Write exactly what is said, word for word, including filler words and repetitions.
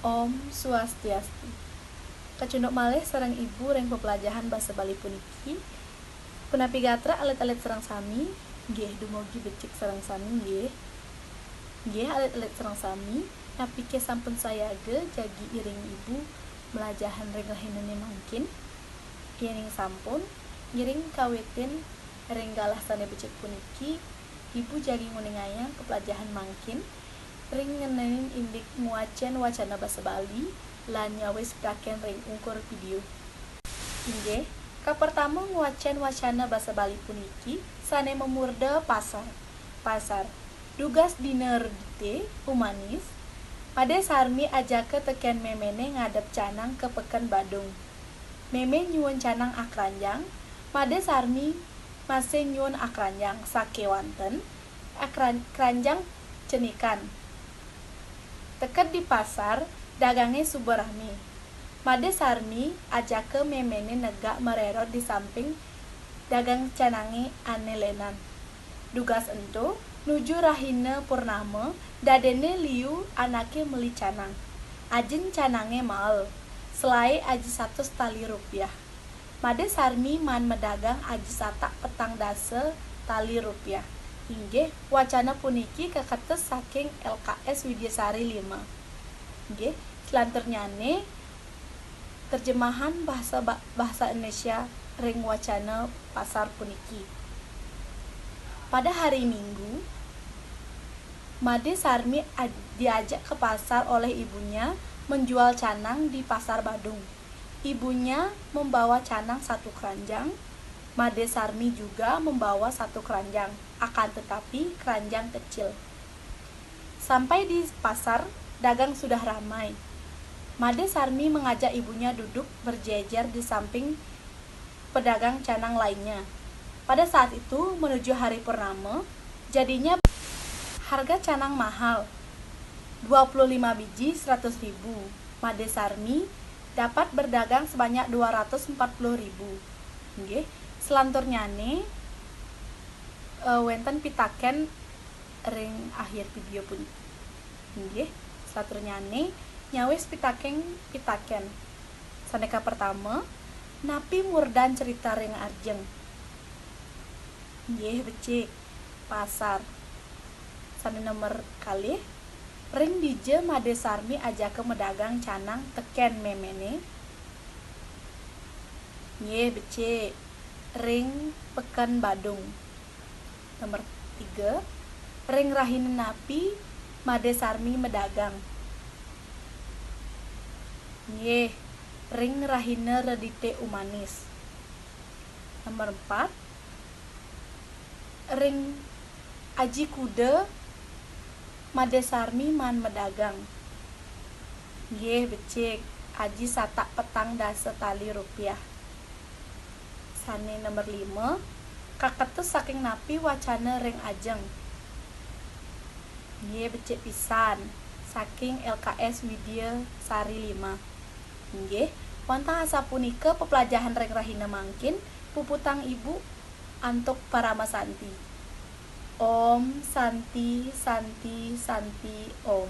Om Swastiastu. Kacunduk malih sareng Ibu ring peplajahan basa Bali puniki. Punapi gatra alit-alit sareng sami? Nggih, dumugi becik sareng sami nggih. Nggih, alit-alit sareng sami, napiké sampun sayaga jagi iring Ibu mlajahan ring rahinane mangkin? Yening sampun, ngiring kawitin ring galah sane becik puniki, Ibu jagi nguningayang peplajahan mangkin ring ngenenin indik ngwacen wacana basa Bali lan nyawis pitaken ring ungkur video. Inggih, kapertama ngwacen wacana basa Bali puniki sane mamurda pasar. Pasar. Dugas dina Redite, Umanis, Made Sarmi ajaka teken memene ngadep canang ka Peken Badung. Meme nyuun canang akranjang, Made Sarmi masih nyuun akranjang, sakewanten akran-, kranjang cenikan. Teked di pasar, dagange suba rame. Made Sarmi ajaka memene negak marerod di samping dagang canange ane lenan. Dugas ento, nuju rahina purnama, dadene liu anake meli canang. Ajin canange mael, selae aji satus tali rupiah. Made Sarmi maan madagang aji satak petang dasa tali rupiah. Inggih, wacana puniki kaketus saking L K S Widyasari lima. Inggih, selanturnyane terjemahan bahasa ba-, bahasa Indonesia ring wacana pasar puniki. Pada hari Minggu, Made Sarmi ad-, diajak ke pasar oleh ibunya menjual canang di Pasar Badung. Ibunya membawa canang satu keranjang, Made Sarmi juga membawa satu keranjang, akan tetapi keranjang kecil. Sampai di pasar, dagang sudah ramai. Made Sarmi mengajak ibunya duduk berjejer di samping pedagang canang lainnya. Pada saat itu, menuju hari purnama, jadinya harga canang mahal, dua puluh lima biji seratus ribu. Made Sarmi dapat berdagang sebanyak dua ratus empat puluh ribu. Nggih, selanturnyane, eh, wenten pitaken ring akhir video puniki. Nggih, selanturnyane nyawis pitaken pitaken. Sane kapertama, napi murdan cerita ring ajeng? Nggih, becik. Pasar. Sane nomor kalih, ring dija Made Sarmi ajaka madagang canang teken memene? Nggih, becik. Ring Peken Badung. Nomor tiga, ring rahina napi Made Sarmi madagang? Nggih, ring rahina Redite Umanis. Nomor empat, ring aji kuda Made Sarmi maan madagang. Nggih, becik, aji satak petang dasa tali rupiah. Sane nomor lima, kaketus saking napi wacana ring ajeng? Nggih, becik pisan, saking L K S Widyasari lima. Nggih, wantah asapunika peplajahan ring rahina mangkin, puputang Ibu antuk parama santi. Om Santi, Santi, Santi, Om.